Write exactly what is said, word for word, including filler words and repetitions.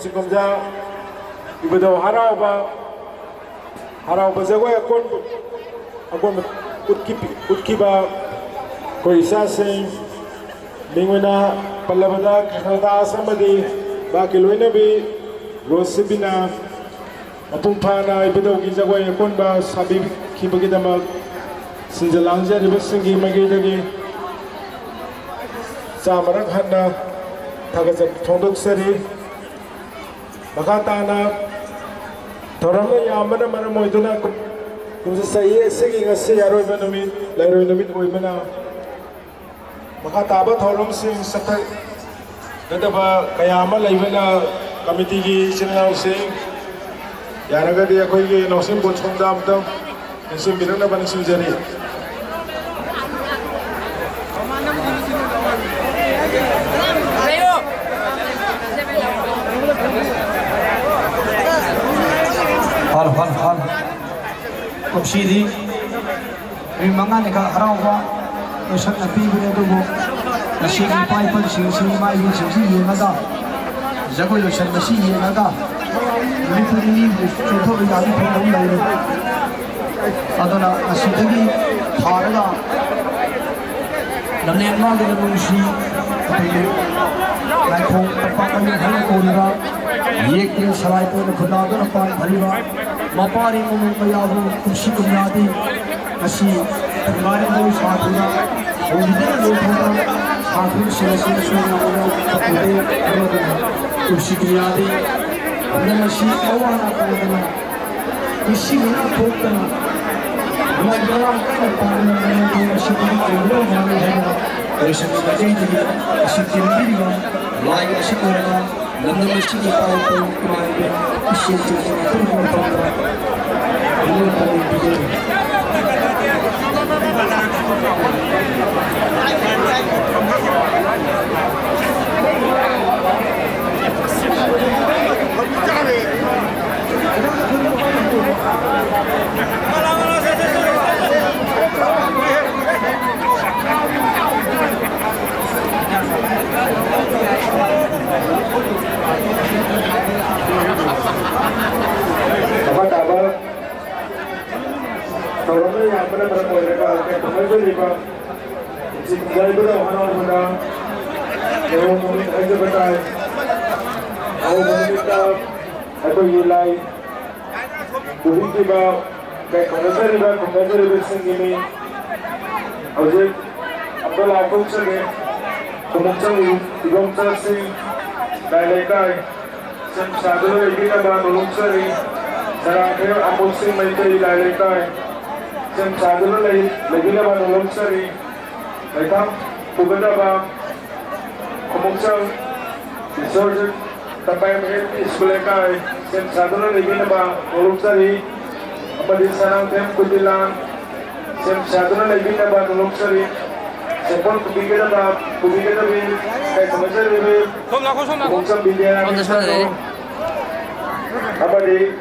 ꯆꯤꯡꯈꯣꯡꯖꯥ ꯏꯕꯨꯙꯧ ꯍꯔꯥꯎꯕ, ꯍꯔꯥꯎꯕ ꯖꯒꯣꯏ ꯑꯀꯣꯟꯕ, ꯑꯀꯣꯟꯕ ꯎꯠꯈꯤ-, ꯎꯠꯈꯤꯕ ꯑꯩꯈꯣꯏ ꯏꯆꯥꯁꯤꯡ, ꯃꯤꯡ ꯑꯣꯏꯅ ꯄꯜꯂꯕꯗ ꯀ꯭ꯔꯤꯁꯅꯗꯥꯁ ꯑꯃꯗꯤ ꯃꯍꯥꯛꯀꯤ ꯂꯣꯏꯅꯕꯤ ꯔꯣꯁꯤꯕꯤꯅꯥ, ꯃꯄꯨꯡ ꯐꯥꯅ ꯏꯕꯨꯙꯧꯒꯤ ꯖꯒꯣꯏ ꯑꯀꯣꯟꯕ ꯁꯥꯕꯤꯈꯤꯕꯒꯤꯗꯃꯛ ꯁꯤꯟꯖ ꯂꯥꯡꯖꯔꯤꯕꯁꯤꯡꯒꯤ ꯃꯥꯏꯀꯩꯗꯒꯤ ꯆꯥꯝꯃꯔꯛ ꯍꯟꯅ ꯊꯥꯒꯠꯆꯕ ꯐꯣꯡꯗꯣꯛꯆꯔꯤ꯫ ꯃꯈꯥ ꯇꯥꯅ ꯊꯧꯔꯝꯅ ꯌꯥꯝꯕꯅ ꯃꯔꯝ ꯑꯣꯏꯗꯨꯅ ꯀꯨꯝ-, ꯀꯨꯝꯖꯥ ꯆꯍꯤ ꯑꯁꯤꯒꯤ ꯉꯁꯤ ꯑꯔꯣꯏꯕ ꯅꯨꯃꯤꯠ, ꯂꯩꯔꯣꯏ ꯅꯨꯃꯤꯠ ꯑꯣꯏꯕꯅ, ꯃꯈꯥ ꯇꯥꯕ ꯊꯧꯔꯝꯁꯤꯡ ꯆꯠꯊꯒꯗꯕ ꯀꯌꯥ ꯑꯃ ꯂꯩꯕꯅ, ꯀꯃꯤꯇꯤꯒꯤ ꯏꯆꯤꯟ ꯏꯅꯥꯎꯁꯤꯡ, ꯌꯥꯔꯒꯗꯤ ꯑꯩꯈꯣꯏꯒꯤ ꯂꯧꯁꯤꯡ ꯕꯣꯠ ꯁꯣꯝꯗ ꯑꯃꯨꯛꯇꯪ ꯅꯤꯡꯁꯤꯡꯕꯤꯔꯛꯅꯕ ꯅꯤꯡꯁꯤꯡꯖꯔꯤ꯫ Hello, hello, hello. ꯀꯨꯝꯁꯤꯗꯤ ꯅꯨꯃꯤꯠ ꯃꯉꯥꯅꯤꯈꯛ ꯍꯔꯥꯎꯕ ꯂꯣꯏꯁꯪꯅ ꯄꯤꯕꯅꯤ, ꯑꯗꯨꯕꯨ ꯉꯁꯤꯒꯤ ꯏꯄꯥ ꯏꯄꯨꯁꯤꯡꯁꯤ, ꯏꯃꯥ ꯏꯕꯦꯟꯁꯤꯡꯁꯤ ꯌꯦꯡꯉꯒ, ꯖꯒꯣꯏ ꯂꯣꯏꯁꯪ ꯑꯁꯤ ꯌꯦꯡꯉꯒ, ꯅꯨꯃꯤꯠ ꯈꯨꯗꯤꯡꯒꯤ ꯆꯦꯟꯊꯣꯛ ꯌꯥꯕꯤ ꯐꯪꯕ ꯑꯃ ꯂꯩꯔꯦ꯫ ꯑꯗꯨꯅ ꯉꯁꯤꯗꯒꯤ ꯊꯥꯔꯒ ꯂꯝꯂꯦꯟ ꯃꯥꯒꯤ ꯂꯝꯗꯝꯁꯤ ꯑꯩꯈꯣꯏꯒꯤ ꯂꯥꯏꯈꯣꯡ ꯇꯝꯄꯥꯛ ꯃꯅꯨꯡ ꯍꯥꯏꯅ ꯀꯧꯔꯤꯕ ꯌꯦꯛꯇ꯭ꯔꯦ ꯁꯂꯥꯏ ꯇꯣꯏꯅ ꯈꯨꯟꯗꯥꯗꯨꯅ ꯄꯥꯟꯊꯔꯤꯕ ꯃꯄꯥꯔꯤ ꯃꯃꯣꯟ ꯀꯌꯥꯕꯨ ꯀꯨꯝꯁꯤ ꯀꯨꯝꯌꯥꯗꯤ ꯉꯁꯤ ꯊꯪꯒꯥꯔꯤꯕ ꯁꯥꯗꯨꯅ ꯍꯧꯈꯤꯗꯨꯅ ꯂꯣꯏꯈ꯭ꯔꯕ ꯁꯥꯗꯨꯁꯤꯡ ꯑꯁꯤ ꯑꯁꯣꯏ ꯑꯉꯥꯝ ꯌꯥꯎꯗꯅ ꯀꯨꯝꯁꯤ ꯀꯨꯝꯌꯥꯗꯤ ꯂꯝꯗꯝ ꯑꯁꯤ ꯑꯋꯥ ꯑꯅꯥ ꯀꯌꯥꯗꯅ ꯃꯤꯁꯤꯡ ꯃꯤꯅꯥ ꯊꯣꯛꯇꯅ ꯂꯥꯏ ꯃꯔꯥꯡ ꯀꯥꯏꯅ ꯄꯥꯟꯗꯨꯅ ꯂꯩꯔꯝꯕ ꯑꯁꯤꯗꯒꯤ ꯀꯩꯗꯧꯕ ꯃꯥꯜꯂꯤ ꯍꯥꯏꯅ ꯀꯔꯤꯁꯨ ꯃꯥꯏꯀꯩꯗꯒꯤ ꯑꯁꯤ ꯇꯦꯝꯕꯤꯔꯤꯕ ꯂꯥꯏ ꯑꯁꯤ ꯑꯣꯏꯔꯒ ꯂꯝꯗꯝ ꯑꯁꯤꯒꯤ ꯄꯥꯏ ꯄꯥꯏ ꯏꯃꯥ ꯏꯕꯦꯟ ꯏꯆꯦꯜ ꯆꯦꯜꯂꯕ ꯑꯄꯨꯟꯕ ꯃꯐꯝꯗ ꯃꯤꯑꯣꯏ ꯄꯥꯎꯃꯤ ꯄꯤꯖꯔꯤ꯫ ꯊꯧꯔꯝꯅ ꯌꯥꯝꯕꯅ ꯃꯔꯝ ꯑꯣꯏꯔꯒ ꯀꯩ ꯊꯝꯅꯖꯔꯤꯕ ꯏꯆꯤꯟ ꯌꯥꯏꯕꯗ ꯍꯔꯥꯎꯕꯅ ꯂꯩꯍꯧ ꯅꯨꯃꯤꯠ ꯍꯥꯏꯖꯕ ꯇꯥꯏ꯫ ꯂꯩꯍꯧ ꯅꯨꯃꯤꯠꯇ ꯑꯩꯈꯣꯏꯒꯤ ꯂꯥꯏ ꯄꯨꯕꯤꯈꯤꯕ ꯀꯩ ꯈꯨꯝꯅꯖꯔꯤꯕ ꯈꯨꯝꯅꯖꯔꯤꯕꯁꯤꯡꯒꯤ ꯃꯤ ꯍꯧꯖꯤꯛ ꯑꯝꯇ ꯂꯥꯎꯊꯣꯛꯆꯒꯦ꯫ ꯈꯨꯃꯨꯛꯆꯝ ꯏꯕꯣꯝꯆꯥꯁꯤꯡ ꯂꯥꯏ ꯂꯩꯀꯥꯏ ꯁꯦꯝ ꯁꯥꯗꯨꯅ ꯂꯩꯕꯤꯅꯕ ꯅꯣꯂꯨꯛꯆꯔꯤ꯫ ꯁꯔꯥꯡꯊꯦꯝ ꯑꯃꯨꯛꯁꯤꯡ ꯃꯩꯇꯩ ꯂꯥꯏ ꯂꯩꯀꯥꯏ ꯁꯦꯝ ꯁꯥꯗꯨꯅ ꯂꯩ ꯂꯩꯕꯤꯅꯕ ꯅꯣꯂꯨꯛꯆꯔꯤ꯫ ꯂꯩꯊꯥꯝ ꯄꯨꯒꯗꯕ ꯈꯨꯃꯨꯛꯆꯝ ꯏꯁꯣꯔꯖꯤꯠ ꯇꯝꯄꯥꯛ ꯃꯌꯦꯛꯀꯤ ꯁ꯭ꯀꯨꯜ ꯂꯩꯀꯥꯏ ꯁꯦꯝ ꯁꯥꯗꯨꯅ ꯂꯩꯕꯤꯅꯕ ꯅꯣꯂꯨꯛꯆꯔꯤ꯫ ꯑꯃꯗꯤ ꯁꯔꯥꯡꯊꯦꯝ ꯀꯨꯇꯤꯂꯥꯟ ꯁꯦꯝ ꯁꯥꯗꯨꯅ ꯂꯩꯕꯤꯅꯕ ꯅꯣꯂꯨꯛꯆꯔꯤ꯫ ꯁꯦꯝꯄꯣꯠ ꯄꯨꯕꯤꯒꯗꯕ ꯄꯨꯕꯤꯒꯗꯕꯤ ꯀꯩ ꯊꯝꯖꯔꯤꯕꯤ ꯁꯣꯝ ꯂꯥꯛꯈꯣ, ꯁꯣꯝ ꯂꯥꯛꯈꯣ꯫ ꯈꯣꯡꯆꯝ ꯕꯤꯗ꯭ꯌꯥꯔꯥꯅꯤ ꯁꯣꯝꯗ, ꯁꯣꯝꯗ ꯁꯪꯒꯨ ꯂꯩꯔꯦ꯫ ꯑꯃꯗꯤ